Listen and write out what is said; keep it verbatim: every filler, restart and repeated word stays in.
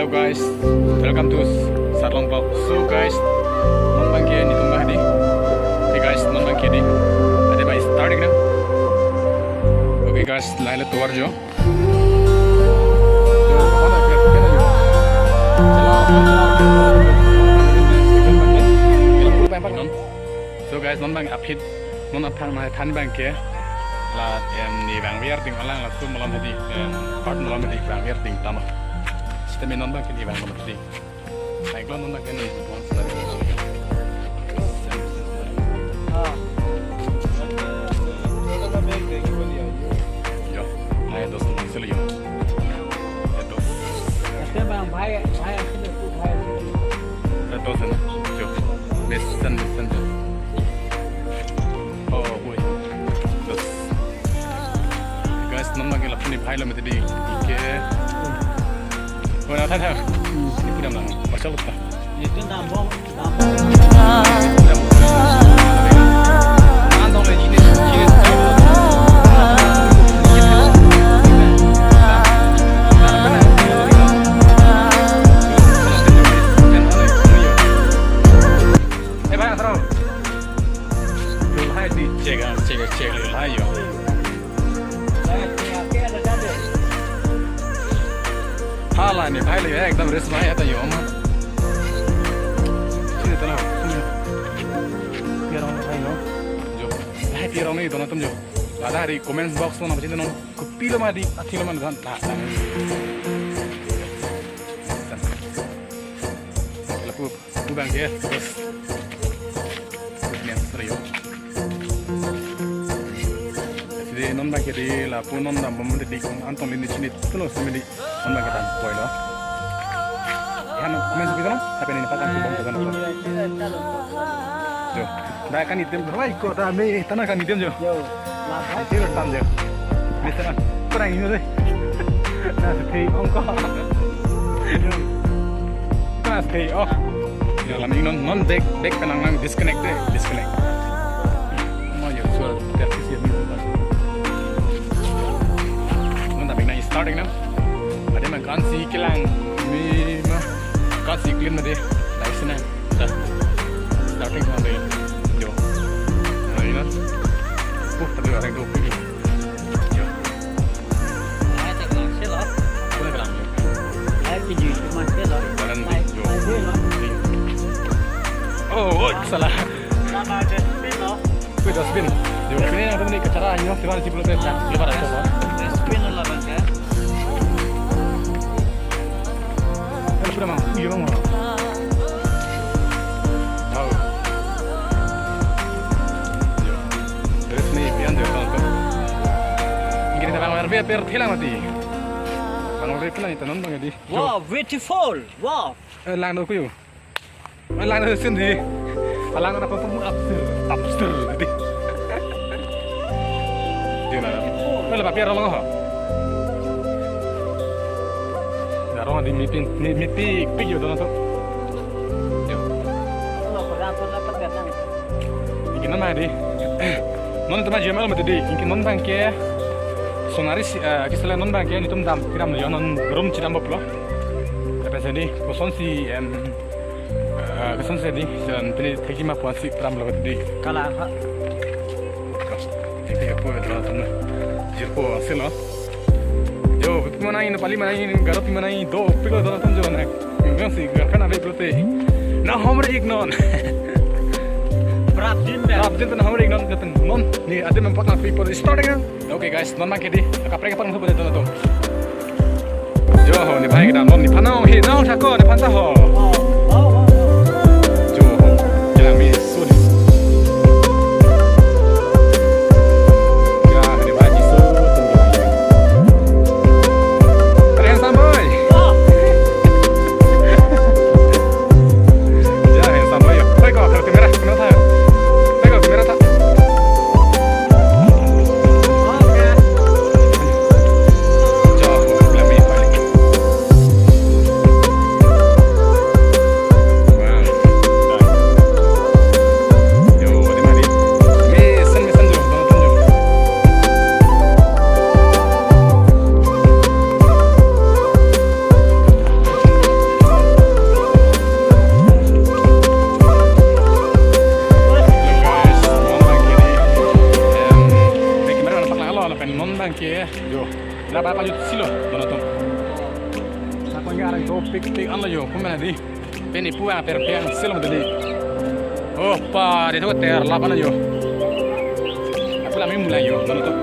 So guys, welcome to Sarlong Vlog. So guys, non abangke netum abang hedi. Hey guys, non abangke hedi. Ade bai starting na. Okay guys, lahelo tovar jo. So guys, non abang aphi, non aphan ma than abangke la, em, ne vangver ding alang laso malom hedi, em, part malom hedi vangver ding tama. Sitame non abangke ne vang malom hedi. Cyclone non abangke ne. Yo, hai dos, sila yo. Hai dos. Este bang, bhai, bhai, asile tu bhai, asile. Hai dos na. Yo. Listen, listen, yo. Oh, boy. Dos. Guys, non abangke lapu ne bhai lo mati di. Oke. Oh, na, tha, tha. Ini pura lang. Pasal lupa. Itu nambong. Hala ne bhai le ekdam risk bhai ata yo ma. Chini tala. Pirong bhai no. Jo. Bhai pirong ni dono tum jo. Lada hari comment box lo na bachit non. Kopilo ma di, athilo ma dan. Nah, nah. Lapu. Pu abangke, terus. Terus ni serius. Jadi non abangke di lapu non dambom di antong lini chini tulo semedi non abangke dam poi lo. Yan, komen sepi kan? Tapi ini pakai kubang kubang. Jo. Dah kan item. Wai, kok rame, tana kan item jo. Yo. Tir tan jo. Mister, kurang ini deh. Nah, stay on kok. Nah, stay off. Ya, lami non, non back, back penang nang disconnect deh, disconnect. Mau ya, suara terkisi ya, mister. Non tapi nang starting nang. Ade ma kansi kelang, mi ma kansi clean ma dei, dai sina. Dah. Starting from the, jo. Nah, ini kan. Uh, tapi orang itu pergi. Jo. Hai, tak kenal sih lah. Boleh kenal, jo. Hai, pergi cuma sih lah. Orang, hai, jo. Hai, sih lah. Ini. Oh, oh, salah. Nama ada spin loh. Wih, dustbin. Jo, ini yang tadi kachara, ini masih mana sih belum terlihat. Lebar aja, Pak. Dustbin lah, Bang, ya. Ano pura mang? Iyo mang. Tahu. Terus nih, pian dia tahu tuh. Ini kita bang R B per hilang mati. Bang R B hilang itu non bang di. Wow, beautiful. Wow. Eh, lang dulu yuk. Lang dulu sini. Lang apa pun absurd, absurd di. Di mana? Mana papi orang ho? Orang di meeting, mi-, meeting, pik yo dono to. Yo. Ingki non ma di. Non teman J M L mati di. Ingki non abangke. Sonari si, eh, kisela non abangke netum dam, kiram yo non room chidam boplo. Tapi sini, kosonsi, em, eh, kosonsi di, dan pini theki ma puan si pram lo di. Kalang ha. Theki ya po, dono tum. Jirpo silo. Jo, pi manai, Nepali manai, Garo pi manai, dopik lo dono tum jo na. Yang si girlfriend ave pulote. Na homrek non. Prapjin be. Prapjin na homrek non katan non. Ni ade mempak na people starting. Okay guys, non abangke di. Kaprek apa nang dono tum. Jo ho, nephan kedam, nephan nang he, nang thako, nephan ta ho. Jo ho, kelang mi sudi. Ya, nephan mi sudi. Keren sampai. Ya, keren sampai ya. Baik kok, kalau kamera, kamera ta. Baik kok, kamera ta. Pen non abang ke, yo, la ba pajut silo, non atum. Lapen ke arang dopikpik anlo yo, pu mena di. Pen ipu aper pe angselo mati di. Oh, pa, di tu ter lapan yo. Aku lami mulai yo, non atum.